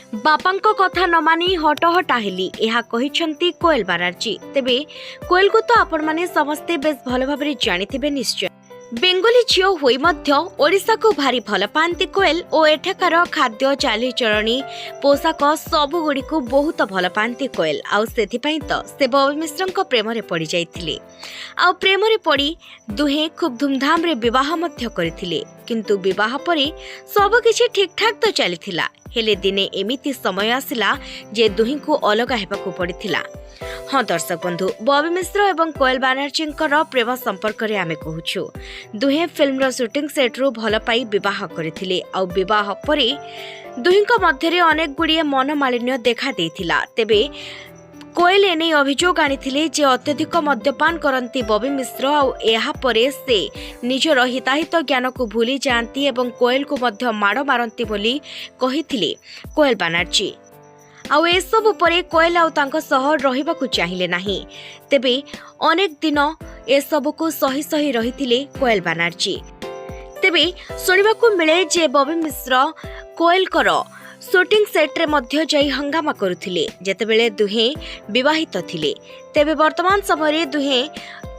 ବାପାଙ୍କ କଥା ନ ମାନି ହଟହଟା ହେଲି, ଏହା କହିଛନ୍ତି କୋଏଲ ବାନାର୍ଜୀ। ତେବେ କୋଏଲକୁ ତ ଆପଣମାନେ ସମସ୍ତେ ବେଶ ଭଲ ଭାବରେ ଜାଣିଥିବେ ନିଶ୍ଚୟ। ବେଙ୍ଗଲୀ ଝିଅ ହୋଇ ମଧ୍ୟ ଓଡ଼ିଶାକୁ ଭାରି ଭଲ ପାଆନ୍ତି କୋଏଲ ଓ ଏଠାକାର ଖାଦ୍ୟ, ଚାଲିଚଳଣି, ପୋଷାକ ସବୁଗୁଡ଼ିକୁ ବହୁତ ଭଲ ପାଆନ୍ତି କୋଏଲ। ଆଉ ସେଥିପାଇଁ ତ ସେ ବବି ମିଶ୍ରଙ୍କ ପ୍ରେମରେ ପଡ଼ିଯାଇଥିଲେ ଆଉ ପ୍ରେମରେ ପଡ଼ି ଦୁହେଁ ଖୁବ୍ ଧୁମଧାମରେ ବିବାହ ମଧ୍ୟ କରିଥିଲେ। କିନ୍ତୁ ବିବାହ ପରେ ସବୁକିଛି ଠିକ୍ଠାକ୍ ତ ଚାଲିଥିଲା, ହେଲେ ଦିନେ ଏମିତି ସମୟ ଆସିଲା ଯେ ଦୁହିଁଙ୍କୁ ଅଲଗା ହେବାକୁ ପଡ଼ିଥିଲା। ହଁ ଦର୍ଶକ ବନ୍ଧୁ, ବବି ମିଶ୍ର ଏବଂ କୋଏଲ ବାନାର୍ଜୀଙ୍କର ପ୍ରେମ ସମ୍ପର୍କରେ ଆମେ କହୁଛୁ। ଦୁହେଁ ଫିଲ୍ମର ସୁଟିଂ ସେଟ୍ରୁ ଭଲ ପାଇ ବିବାହ କରିଥିଲେ ଆଉ ବିବାହ ପରେ ଦୁହିଁଙ୍କ ମଧ୍ୟରେ ଅନେକ ଗୁଡ଼ିଏ ମନମାଳିନ୍ୟ ଦେଖା ଦେଇଥିଲା। ତେବେ କୋଏଲ ଏନେଇ ଅଭିଯୋଗ ଆଣିଥିଲେ ଯେ ଅତ୍ୟଧିକ ମଦ୍ୟପାନ କରନ୍ତି ବବି ମିଶ୍ର ଆଉ ଏହାପରେ ସେ ନିଜର ହିତାହିତ ଜ୍ଞାନକୁ ଭୁଲି ଯାଆନ୍ତି ଏବଂ କୋଏଲକୁ ମଧ୍ୟ ମାଡ଼ ମାରନ୍ତି ବୋଲି କହିଥିଲେ କୋଏଲ ବାନାର୍ଜୀ। ଆଉ ଏସବୁ ପରେ କୋଏଲ ଆଉ ତାଙ୍କ ସହ ରହିବାକୁ ଚାହିଁଲେ ନାହିଁ। ତେବେ ଅନେକ ଦିନ ଏସବୁକୁ ସହି ସହି ରହିଥିଲେ କୋଏଲ ବାନାର୍ଜୀ। ତେବେ ଶୁଣିବାକୁ ମିଳେ ଯେ ବବି ମିଶ୍ର କୋଏଲଙ୍କର ସୁଟିଂ ସେଟ୍ରେ ମଧ୍ୟ ଯାଇ ହଙ୍ଗାମା କରୁଥିଲେ, ଯେତେବେଳେ ଦୁହେଁ ବିବାହିତ ଥିଲେ। ତେବେ ବର୍ତ୍ତମାନ ସମୟରେ ଦୁହେଁ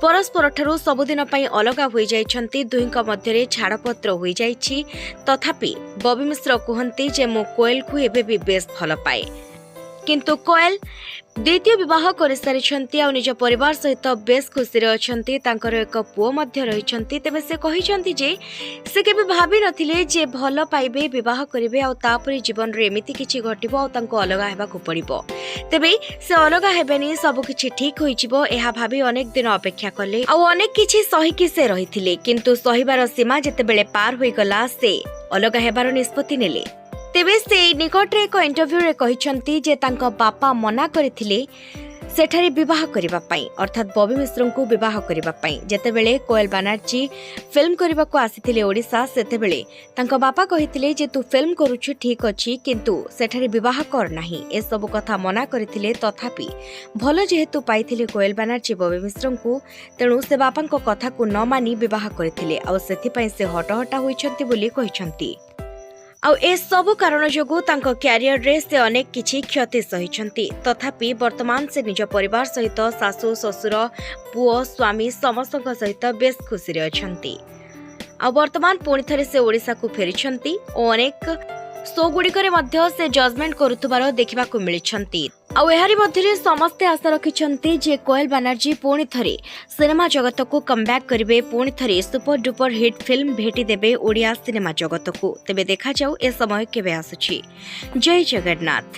ପରସ୍ପରଠାରୁ ସବୁଦିନ ପାଇଁ ଅଲଗା ହୋଇଯାଇଛନ୍ତି। ଦୁହିଁଙ୍କ ମଧ୍ୟରେ ଛାଡ଼ପତ୍ର ହୋଇଯାଇଛି। ତଥାପି ବବି ମିଶ୍ର କୁହନ୍ତି ଯେ ମୁଁ କୋଏଲକୁ ଏବେ ବି ବେଶ ଭଲ ପାଏ। କିନ୍ତୁ କୋଏଲ ଦ୍ୱିତୀୟ ବିବାହ କରିସାରିଛନ୍ତି ଆଉ ନିଜ ପରିବାର ସହିତ ବେଶ ଖୁସିରେ ଅଛନ୍ତି। ତାଙ୍କର ଏକ ପୁଅ ମଧ୍ୟ ରହିଛନ୍ତି। ତେବେ ସେ କହିଛନ୍ତି ଯେ ସେ କେବେ ଭାବିନଥିଲେ ଯେ ଭଲ ପାଇବେ, ବିବାହ କରିବେ ଆଉ ତାପରେ ଜୀବନରେ ଏମିତି କିଛି ଘଟିବ ଆଉ ତାଙ୍କୁ ଅଲଗା ହେବାକୁ ପଡ଼ିବ। ତେବେ ସେ ଅଲଗା ହେବେନି, ସବୁକିଛି ଠିକ୍ ହୋଇଯିବ ଏହା ଭାବି ଅନେକ ଦିନ ଅପେକ୍ଷା କଲେ ଆଉ ଅନେକ କିଛି ସହିକି ସେ ରହିଥିଲେ। କିନ୍ତୁ ସହିବାର ସୀମା ଯେତେବେଳେ ପାର ହୋଇଗଲା, ସେ ଅଲଗା ହେବାର ନିଷ୍ପତ୍ତି ନେଲେ। ତେବେ ସେ ନିକଟରେ ଏକ ଇଣ୍ଟରଭ୍ୟୁରେ କହିଛନ୍ତି ଯେ ତାଙ୍କ ବାପା ମନା କରିଥିଲେ ସେଠାରେ ବିବାହ କରିବା ପାଇଁ, ଅର୍ଥାତ୍ ବବି ମିଶ୍ରଙ୍କୁ ବିବାହ କରିବା ପାଇଁ। ଯେତେବେଳେ କୋଏଲ ବାନାର୍ଜୀ ଫିଲ୍ମ କରିବାକୁ ଆସିଥିଲେ ଓଡ଼ିଶା, ସେତେବେଳେ ତାଙ୍କ ବାପା କହିଥିଲେ ଯେ ତୁ ଫିଲ୍ମ କରୁଛୁ ଠିକ୍ ଅଛି, କିନ୍ତୁ ସେଠାରେ ବିବାହ କର ନାହିଁ। ଏସବୁ କଥା ମନା କରିଥିଲେ। ତଥାପି ଭଲ ଯେହେତୁ ପାଇଥିଲେ କୋଏଲ ବାନାର୍ଜୀ ବବି ମିଶ୍ରଙ୍କୁ, ତେଣୁ ସେ ବାପାଙ୍କ କଥାକୁ ନ ମାନି ବିବାହ କରିଥିଲେ ଆଉ ସେଥିପାଇଁ ସେ ହଟହଟା ହୋଇଛନ୍ତି ବୋଲି କହିଛନ୍ତି। ଆଉ ଏସବୁ କାରଣ ଯୋଗୁଁ ତାଙ୍କ କ୍ୟାରିୟରରେ ସେ ଅନେକ କିଛି କ୍ଷତି ସହିଛନ୍ତି। ତଥାପି ବର୍ତ୍ତମାନ ସେ ନିଜ ପରିବାର ସହିତ, ଶାଶୁ, ଶ୍ୱଶୁର, ପୁଅ, ସ୍ୱାମୀ ସମସ୍ତଙ୍କ ସହିତ ବେଶ ଖୁସିରେ ଅଛନ୍ତି। ଆଉ ବର୍ତ୍ତମାନ ପୁଣି ଥରେ ସେ ଓଡ଼ିଶାକୁ ଫେରିଛନ୍ତି ଓ ଅନେକ ଶୋ ଗୁଡ଼ିକରେ ମଧ୍ୟ ସେ ଜଜମେଣ୍ଟ କରୁଥିବାର ଦେଖିବାକୁ ମିଳିଛନ୍ତି। ଆଉ ଏହାରି ମଧ୍ୟରେ ସମସ୍ତେ ଆଶା ରଖିଛନ୍ତି ଯେ କୋଏଲ ବାନାର୍ଜୀ ପୁଣି ଥରେ ସିନେମା ଜଗତକୁ କମ୍ବ୍ୟାକ୍ କରିବେ, ପୁଣି ଥରେ ସୁପର ଡୁପର ହିଟ୍ ଫିଲ୍ମ ଭେଟି ଦେବେ ଓଡ଼ିଆ ସିନେମା ଜଗତକୁ। ତେବେ ଦେଖାଯାଉ ଏ ସମୟ କେବେ ଆସୁଛି। ଜୟ ଜଗନ୍ନାଥ।